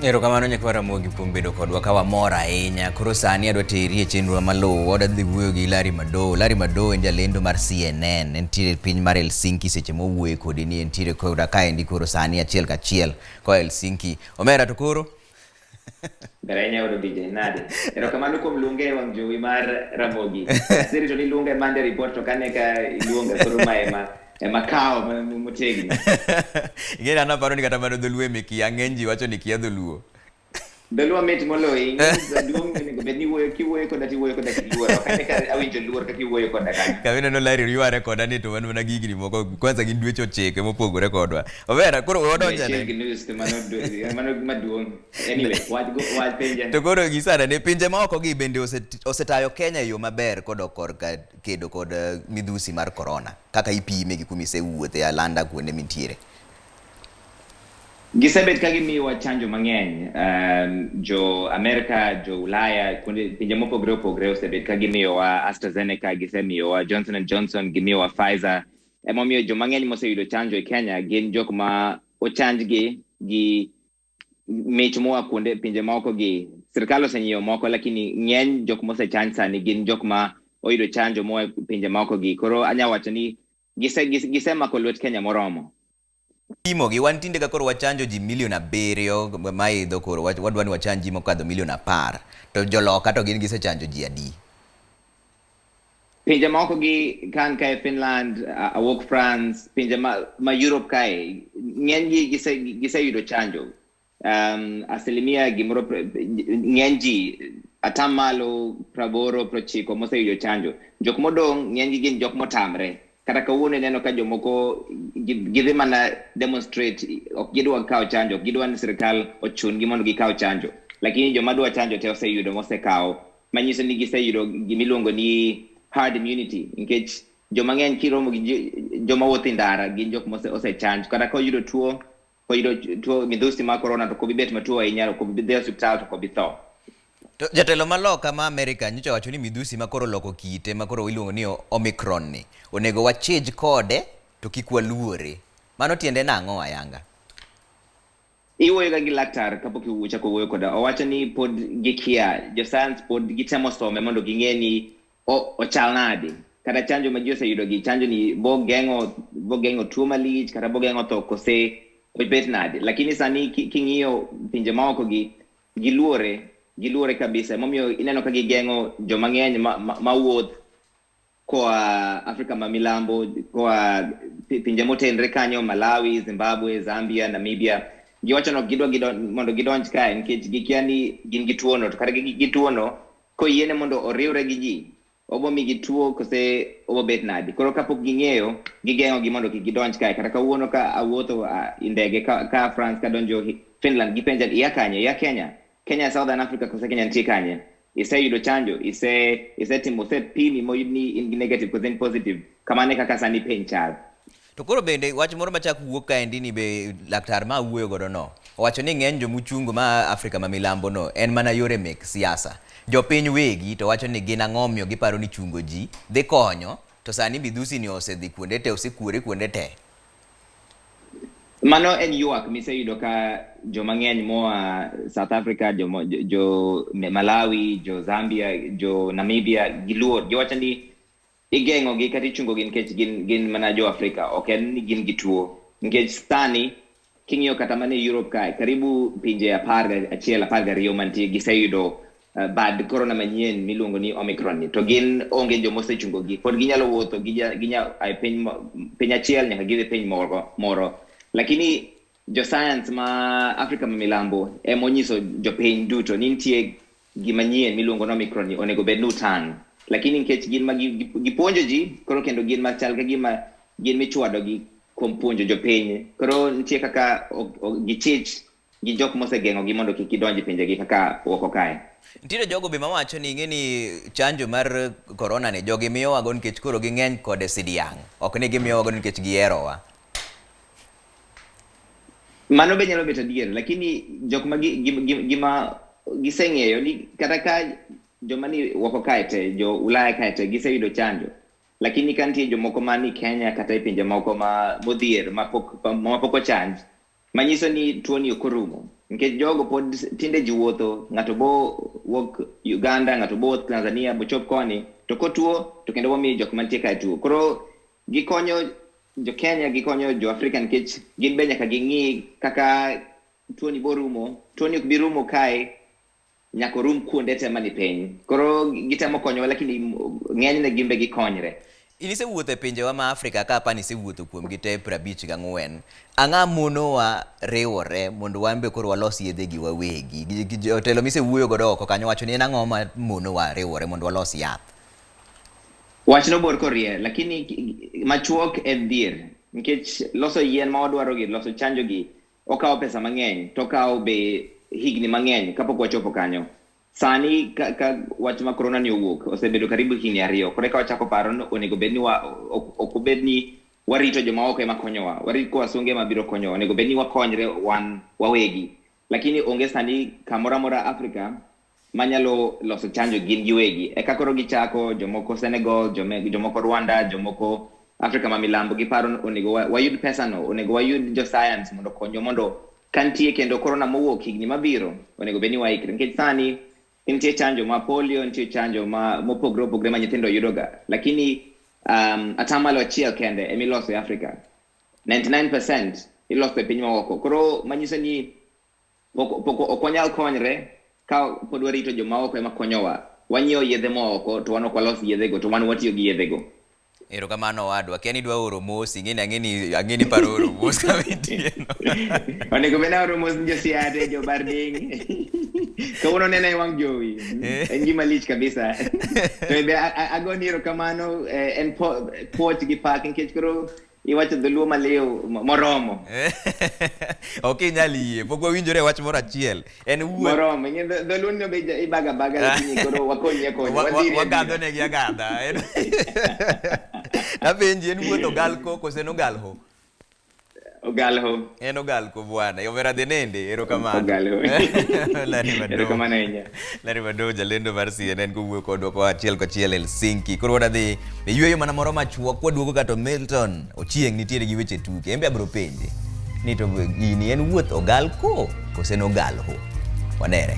Erokamano nyakwa Ramogi kuom bedo kodwa ka wamor ahinya. Koro sani adwa teri e chenro maluwo. Wadwa dhi wuoyo gi Larry Madowo. Larry Madowo en jalendo mar CNN. Entiere e piny mar Helsinki seche mowuoye kodi ni entiere koda kaendi koro sani achiel kachiel koa Helsinki. Omera to koro Ber ahinya yudo DJ nade. Erokamano kuom luonge e wang' jowi mar Ramogi. Aserito ni iluonga e Monday Report to kane ka iluonga koro ma ema ema kawo motegno. Ing'e ni an aparo ni kata mana dholuo ema ikia. Ng'eny ji wacho ni ikia dholuo. Dholuo mit moloyi. Jaduong' onego bed ni iwuoyo kiwuoyo koda tiwuoyo koda kiluoro. Ok ane ka awinjo luor kaka iwuoyo koda kanyo. Kama ineno Larry yware koda ni to wan mana gi higni moko kwanza gin dweche ochiko mopogore kodwa. Omera koro we wadonj Achiel ane. gi nus to mano mano gima duong'. Anyway, wach go wach penja. To koro gisana ne pinje maoko gi bende osetayo Kenya e yo maber kodok korka kedo kod midhusi mar corona kaka ipime gi kuma isewuothe alanda kuonde mintiere. Gisebet ka gimiyowa chanjo mang'eny. Jo Amerika, jo Ulaya, kuonde pinje mopogre opogre osebet ka gimiyowa AstraZeneca, gisemiyowa Johnson and Johnson, gimiyowa Pfizer. Emomiyo joma ng'eny moseyudo chanjo e Kenya gin jok ma ochanjgi gi mich moa kuonde pinje maoko gi. Sirkal osenyiewo moko lakini ng'eny jok mosechanj sani gin jok ma oyudo chanjo moa e pinje maoko gi. Koro anya wacho ni gisemako lwet Kenya moromo. Pimo gi wan tinde ka koro wachanjo ji milion 7 maidho koro wadwa ni wachanj ji mokadho milion 10 to joloka to gin gisechanjo ji adi? Pinje maoko gi kan kae Finland, awuok France, pinje ma Europe kae, ng'eny gi giseyudo chanjo. Asilimia gimoro ng'eny ji atamalo 80 90 moseyudo chanjo. Jok modong' ng'eny gi gin jok motamre. Kata kawuono ineno ka jomoko gidhi mana demonstrate, ok gidwa kawo chanjo, ok gidwa ni sirkal ochun gi mondo gikaw chanjo. Lakini joma dwa chanjo te oseyudo mosekawo, manyiso ni giseyudo gimiluongo ni herd immunity, nikech joma ng'eny kiromo gi joma wuotho e ndara gin jok mosechanj. Kata koyudo tuo, koyudo tuo midhusi mar corona to ok obi bet matuo ahinya, ok obi dhi e osiptal to ok obi tho. To jatelo ma loka ma Amerika nyocha wacho ni midhusi ma koro oloko kite ma koro iluongo ni Omicron ni onego wachij kode to kik waluore. Mano tiende nang'o ayanga? Iwuoyo ga gi laktar kapok ichako wuoyo koda. Owacho ni pod gikia, jo science pod gitemo some mondo ging'e ni ochal nade. Kata chanjo ma ji oseyudo gi, chanjo ni bo geng'o tuo malich kata bo geng'o tho kose obet nade. Lakini sani king'iyo pinje maoko gi, giluore kabisa. Emomiyo ineno ka gigeng'o joma ng'eny ma wuoth koa Afrika ma milambo, koa pinje motenre kanyo, Malawi, Zimbabwe, Zambia, Namibia. Giwacho ni ok gidwa mondo gidonj kae nikech gikia ni gin gi tuono, to kata gi tuono koyiene mondo oriwre gi ji, obo migi tuo kose obo bet nade. Koro kapok ging'eyo, gigeng'o gi mondo kik gidonj kae. Kata kawuono ka awuotho e ndege ka France kadonjo Finland, gipenja iya kanye, iya Kenya, Kenya Southern Africa kose Kenya nitie kanye? Iseyudo chanjo, isetimo, osepimi moyud ni in gi negative kose in positive. Kamano e kaka sani piny chal. To koro bende wach moro machak wuok kaendi ni be laktar ma awuoyo godo no owacho ni ng'eny jomuchungo ma Afrika ma milambo no en mana yore mek siasa. Jopiny wegi to wacho ni gin ang'o omiyo giparo ni chungo ji dhi konyo to sani midhusi ni osedhi kuonde te, osekuore kuonde te. Mano en ywak miseyudo ka joma ng'eny moa South Africa, jo Malawi, jo Zambia, jo Namibia giluor. Giwacho ni igeng'o gi kata ichungo gi nikech gin mana jo Afrika, ok en ni gin gi tuo. Nikech sani king'iyo kata mana e Europe kae, karibu pinje 11, 12 mantie giseyudo bad corona manyien miluongo ni Omicron ni, to gin onge joma osechungo gi, pod ginyalo wuotho a e piny achiel nyaka gidhi piny moro. Lakini jo science ma Afrika ma milambo ema onyiso jopiny duto ni nitie gima nyien miluongo ni Omicron ni onego bed ni utang'. Lakini nikech gin ma gipuonjo ji, koro kendo gin machal ka gima gin michwado gi kuom puonjo jopiny. Koro nitie kaka gichich gi jok mosegeng'o gi mondo kik gidonj e pinjegi kaka oko kae. Nitiere jogo be mawacho ni ing'e ni chanjo mar corona ni jogi miyowago nikech koro ging'eny kode sidiang', ok ni gimiyowago nikech giherowa. Mano be nyalo bet adier, lakini jok ma gima giseng'eyo ni kata ka joma ni oko kae te, jo Ulaya kae te giseyudo chanjo, lakini ka nitie jomoko ma ni Kenya kata e pinje moko ma modhier ma pok ochanj, manyiso ni tuo ni ok orumo. Nikech jogo pod tinde ji wuotho, ng'ato bo wuok Uganda, ng'ato bo wuok Tanzania, bochop koni, to kotuo to kendo bomiyo jok mantie kae tuo. Koro gikonyo jo Kenya, gikonyo jo Afrika nikech gin be nyaka ging'i kaka tuoni borumo. Tuoni ok bi rumo kae, nyaka orum kuonde te mani piny. Koro gitemo konyowa lakini ng'enyne gin be gikonyre. In isewuotho e pinjewa ma Afrika ka apani isewuotho kuomgi te 54. Ang'a monowa riwore mondo wan be koro walos yedhegi wawegi? Jotelo misewuoyo godo oko kanyo wacho ni en ang'o ma monowa riwore mondo walos yath? Wachno bor korie, lakini machuok en dhier. Nikech loso yien ma wadwaro gi, loso chanjo gi, okawo pesa mang'eny, to okawo be higni mang'eny kapok wachopo kanyo. Sani ka, ka wach ma corona ni owuok, osebedo karibu higni 2. Koro eka wachako paro ni onego bed ni ok obed ni warito joma oko ema konyowa, warit ka wasunge ema biro konyowa, onego bed ni wakonyre wan wawegi. Lakini onge sani kamoro amora Afrika manyalo loso chanjo gin giwegi. Eka koro gichako jomoko Senegal, jomoko Rwanda, jomoko Afrika ma milambo, giparo ni onego wayud pesa no, onego wayud jo science mondo okonywa mondo ka nitie kendo corona mowuok higni mabiro, onego bed ni waikre. Nikech sani nitie chanjo ma polio, nitie chanjo ma mopogre opogre ma nyithindo yudoga. Lakini 1% kende emiloso e Afrika. 99% iloso e piny maoko. Koro manyiso ni pok ok wanyal konyre ka pod warito joma oko ema konyowa. Wanyiewo yedhe moa oko to wan ok walos yedhego to wan watiyo gi yedhego. Erokamano owadwa. Kia ni idwa oro mos, ing'eni ang'eni ang'eni paro oro mos kama intie no. Onego bed ni aoro mos ni jo Siate, jo Barding. Kawuono nena e wang' jowi. En gima lich kabisa. To be agoni erokamano, en puoch gi pak nikech koro iwacho dholuo maliw moromo. Ok inyal yie, pok wawinjore e wach moro achiel. En wuoth. Moromo, ing'e dholuo ni be ibaga baga lakini koro wakonyi akonya. Wadhiri Wagadho negi agadha. Apenji, en wuoth ogal ko kose en ogal ho? Ogal ho. En ogal ko bwana. Omera dhi nende, erokamano. Ogal ho. Larry Madowo. Erokamano ahinya. Larry Madowo, jalendo mar CNN kowuoyo kodwa koa achiel kachiel Helsinki. Koro wadhi e yueyo mana moro machuok kwaduogo ka to Milton Ochieng' nitiere gi weche tuke. En be abiro penje ni to gini en wuoth ogal ko kose en ogal ho. Wanere.